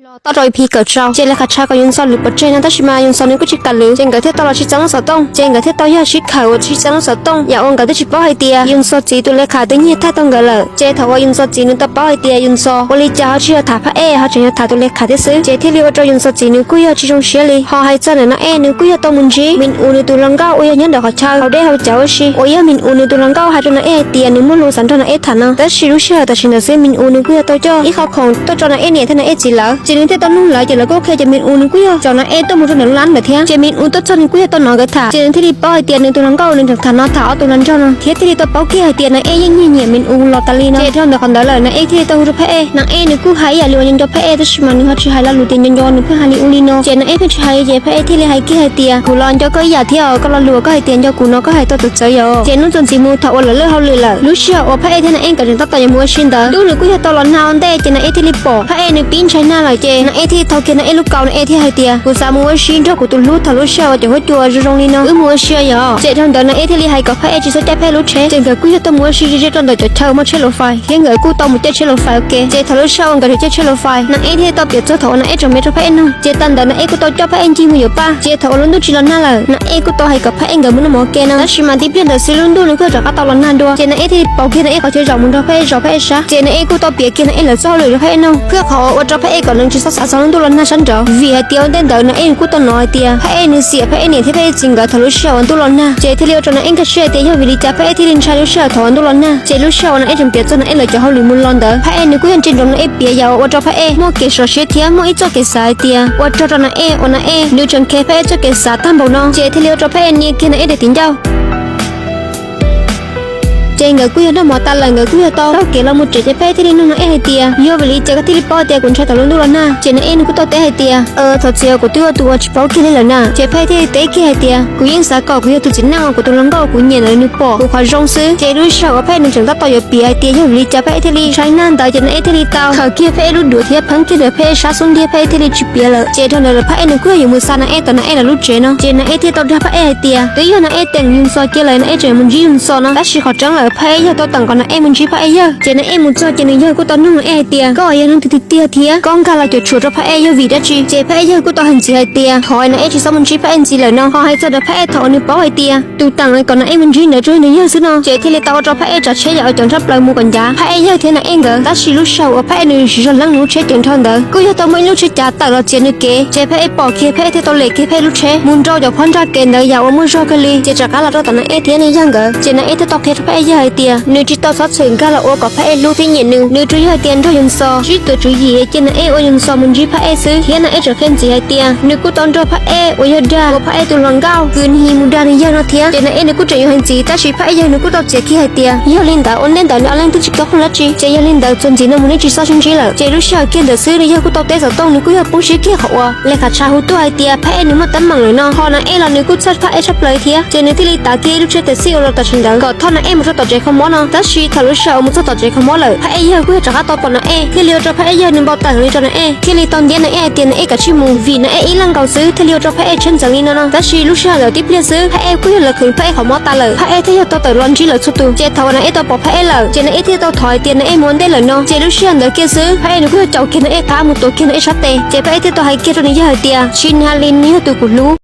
Los tau rau ib phim kawm tsaus ces Lekha tshaj kom Yus Ntxos lwm pov tseg no, tab sis mas Yus Ntxos nws kuj tsis kam lwm, ces nkawd thiaj tau los sib txeeb lub xov tooj. Ces nkawd thiaj tau yog sib khawm uas sib txeeb lub xov tooj, yam uas nkawd twb tsis paub hais tias Yus Ntxos txiv tus Lekha twb nyiag tag tau nkawd lawm. Ces thaum uas Yus Ntxos txiv nws tau paub hais tias Yus Ntxos ua li cas ho tsis yog tham Phaj Ej, ho tseem yog tham tus Lekha thiab xwb, ces thiaj li ua rau Yus Ntxos txiv nws kuj yog tsis zoo siab li. Ho hais txog ntawm Na Ej, nws kuj yog tau mus ntsib Mis Us nws tus hluas nkauj uas yog nyob ntawm qhov chaw hauv dej hauv cawv ua si, uas yog Mis Us nws tus hluas nkauj hais rau Na Ej hais tias nws muaj lus xav nrog Na Ej tham no. Tab sis lub sij hawm tam sim ntawd xwb Mis Us nws kuj yog tau coj ib qho khoom tuaj rau Na Ej niam thiab Na Ej txiv lawv, ces nws thiaj tau nug lawv, ces lawv kuj qhia tias Mis Us nws kuj yog caum Na Ej tuaj mus rau ntawm lub lab ntawd thiab. Ces Mis Us tuaj txog nws kuj yog tau hnov nkawd tham, ces nws thiaj li paub hais tias nws tus hluas nkauj nws tseem tham no tham ob tug hluas nraug no, thiab thiaj li tau paub kiag hais tias Na Ej yeej nyiag nyiam Mis Us los tas li no. Ces dhau ntawm qhov ntawd lawm Na Ej thiaj li tau hu rau Phaj Ej. Na Ej nws kuj hais ib yam li uas nco nco Phaj Ej, tab sis mas nws ho tsis hais lo lus tias nco nco nws pheej hais li ua li no. Ces Na Ej pheej tsis hais li, ces Phaj Ej thiaj li hais kiag hais tias kuv los nco koj ib yam thiab, koj lo lus uas koj hais tias nco kuv no koj hais tau txawv txawv yom. Ces hnub txuas ntxiv mus thaum uas lawv lwb hauj lwm lawm, lub sij hawm uas Phaj Ej thiab Na Ej nkawd tseem tab tom yuav mus ua si ntawd, Ntuj nws kuj yog tau los nag ua ntej, ces Na Ej thiaj li pom Phaj Ej nws pib ntshai nag lawm, ces Na Ej thiaj li thau kiag Na Ej lub kaus, Na Ej thiaj hais tias kuv xav mus ua si nrog kuv tus hlub thaum lub sij hawm uas cov huab cua zoo zoo li no wb mus ua si yom. Ces dhau ntawd Na Ej thiaj li hais kom Phaj Ej tsis txhob caij Phaj Ej lub tsheb, ces nkawd kuj yog tau mus ua si ze ze rau ntawm cov chaw muaj tsheb laus fais, thiab nkawd kuj tau mus caij tsheb laus fais ua ke. Ces thaum lub sij hawm uas nkawd tseem caij tsheb laus fais, Na Ej thiaj li tau piav txog thaum uas Na Ej tseem me rau Phaj Ej nug, ces tag ntawd Na Ej kuj tau coj Phaj Ej ncig mus yuav Paj. Ces thaum uas lub ntuj tsis los nag lawm, Na Ej kuj tau hais kom Phaj Ej nkawd mus noj mov ua ke no, tab sis mas tib pliag ntawd xwb lub ntuj nws kuj rov qab tau los nag dua, ces Na Ej thiaj li pauv kiag Na Ej qhov chaw zaum mus nrog Phaj Ej zov Phaj Ej sab, ces Na Ej kuj tau piav kiag Na Ej lawv txoj hauj lwm rau Phaj Ej nug, thiab qhov uas ua rau Phaj Ej kom nws tsis txhob xav txog lub ntuj los nag sab nraud, vim hais tias ua ntej ntawd Na Ej nws kuj tau hnov hais tias Phaj Ej nws xiam Phaj Ej niam thiab Phaj Ej txiv nkawd thaum lub sij hawm uas ntuj los nag, ces thiaj li ua rau Na Ej nkag siab hais tias yog vim li cas Phaj Ej thiaj li ntshai lub sij hawm thaum uas ntuj los nag. Ces lub sij hawm uas Na Ej tseem piav txog Na Ej lawv cov hauj lwm mus los ntawd, Phaj Ej nws kuj yog ntsia ntsoov Na Ej piav yam uas ua rau Phaj Ej muaj kev sov siab thiab muaj ib txoj kev xav hais tias ua rog rau Na Ej uas Na Ej nws tseem kheev Phaj Ej txoj kev xav tag npaum no, ces thiaj li ua rau Phaj Ej nias kiag Na Ej daim tiv ncauj. Ces nkawd kuj yog noj mov tas lawm, nkawd kuj yog tau taug kev los mus tsev, ces Phaj Ej thiaj li nug Na Ej hais tias yog vim li cas koj thiaj li paub tias kuv ntshai thaum lub ntuj los nag. Ces Na Ej nws kuj tau teb hais tias thov txim, kuv twb ua tus uas tsis paub kiag li lawm na. Ces Phaj Ej thiaj li teb kiag hais tias kuv yeej xav kom kuv yog tus txiv neej uas kuv tus hluas nkauj uas kuv nyiam ntawd nws pom kuv qhov zoo xwb. Ces lub sij hawm uas Phaj Ej nws tseem tab tom yuav piav hais tias yog vim li cas Phaj Ej thiaj li ntshai nag ntawd, ces Na Ej thiaj li tau khawm kiag Phaj Ej lub duav thiab pheeb kiag ntawm Phaj Ej sab xub ntiag, Phaj Ej thiaj li tsis piav lawm. Ces dhau ntawd lawm Phaj Ej nws kuj yog yuav mus xa Na Ej tom Na Ej lawv lub tsev no, ces Na Ej thiaj tau dag Phaj Ej hais tias twb yog Na Ej teem Yus Ntxos cia lawm Na Ej tseem mus ntsib Yus Ntxos no, tab sis qhov tseeb lawm Phaj Ej yog tau teem kom Na Ej mus ntsib Phaj Ej yawg. Ces Na Ej mus txog ces nws yawg kuj tau nug Na Ej hais tias koj yog leej twg tiag tiag thiab koj nkag los cuam tshuam rau Phaj Ej yog vim dab tsi. Ces Phaj Ej yawg kuj tau hais ntxiv hais tias thov Na Ej tsis txhob mus ntsib Phaj Ej ntxiv lawm no. Ho hais txog ntawm Phaj Ej thaum uas nws paub hais tias tus teem kom Na Ej mus ntsib ntawd tsuas yog nws yawg xwb no, ces thiaj li tau ua rau Phaj Ej tsav tsheb yam uas caum nraj plaws mus kom ncav Phaj Ej yawg thiab Na Ej nkawd. Tab sis lub sij hawm uas Phaj Ej nws siv zog leeb nws lub tsheb ceev dhau ntawd kuj yog tau muaj ib lub tsheb cav tawm los txiav nws kev, ces Phaj Ej pom kiag Phaj Ej thiaj tau lem kiag Phaj Ej lub tsheb mus nrau cov phab nraj kev ntawd yam uas muaj zog kawg li, ces rov qab los rau tom Na Ej thiab nws yawg nkawd. Ces Na Ej thiaj tau qhia rau Phaj Ej yawg hais tias nws tsis tau txhob txhawm nkag los ua kom Phaj Ej hlub thiab nyiam nws, nws tsuas yog hais tias nrog Yus Ntxos sib tuav tswv yim cia Na Ej ua Yus Ntxos mus ntsib Phaj Ej xwb. Thiab Na Ej tseem qhia ntxiv hais tias nws kuj tau nrog Phaj Ej uas yog dag ua Phaj Ej tus hluas nkauj kwv nws mus dag nws yawg no thiab. Ces Na Ej nws kuj tseem yuav hais ntxiv, tab sis Phaj Ej yawg nws kuj tau txiav kiag hais tias yog li ntawd ua ntej ntawd nws ob leeg twb tsis kab qhoom dab tsi, ces yog li ntawd txuas ntxiv no mus nej tsis txhob sib ntsib lawm. Ces lub sij hawm kiag ntawd xwb nws yawg kuj tau teb xov tooj, nws kuj yog poob siab kiag qhov uas Lekha tshaj hu tuaj hais tias Phaj Ej nws muaj teeb meem lawm no. Ho Na Ej los nws kuj txhawj Phaj Ej tshaj plaws thiab, ces nws thiaj li tav kiag ib lub tsheb taxi uas los tam sim ntawd kom thauj Na Ej mus rau tom tsev kho mob no. Tab sis thaum lub sij hawm uas mus txog tom tsev kho mob lawm, Phaj Ej yawg kuj yog rov qab tau pom Na Ej, thiaj li ua rau Phaj Ej yawg nws npau taws heev li rau Na Ej, thiaj li tau ntiab Na Ej hais tias Na Ej kav tsij mus, vim Na Ej ib leeg nkaus xwb thiaj li ua rau Phaj Ej tsheb ntxeev li no no. Tab sis lub sij hawm ntawd tib pliag xwb Phaj Ej kuj yog lawv khwv Phaj Ej qhov mob tas lawm, Phaj Ej thiaj yog tau tawm los ntsib lawv txhua tus. Ces thaum uas Na Ej tau pom Phaj Ej lawm, ces Na Ej thiaj tau thov hais tias Na Ej mus ua ntej lawm no. Ces lub sij hawm ntawd kiag xwb Phaj Ej nws kuj yog caum kiag Na Ej qab mus tuav kiag Na Ej sab tes, ces Phaj Ej thiaj tau hais kiag rau nws yawg hais tias tsis nag li nws yog tus kuv hlub.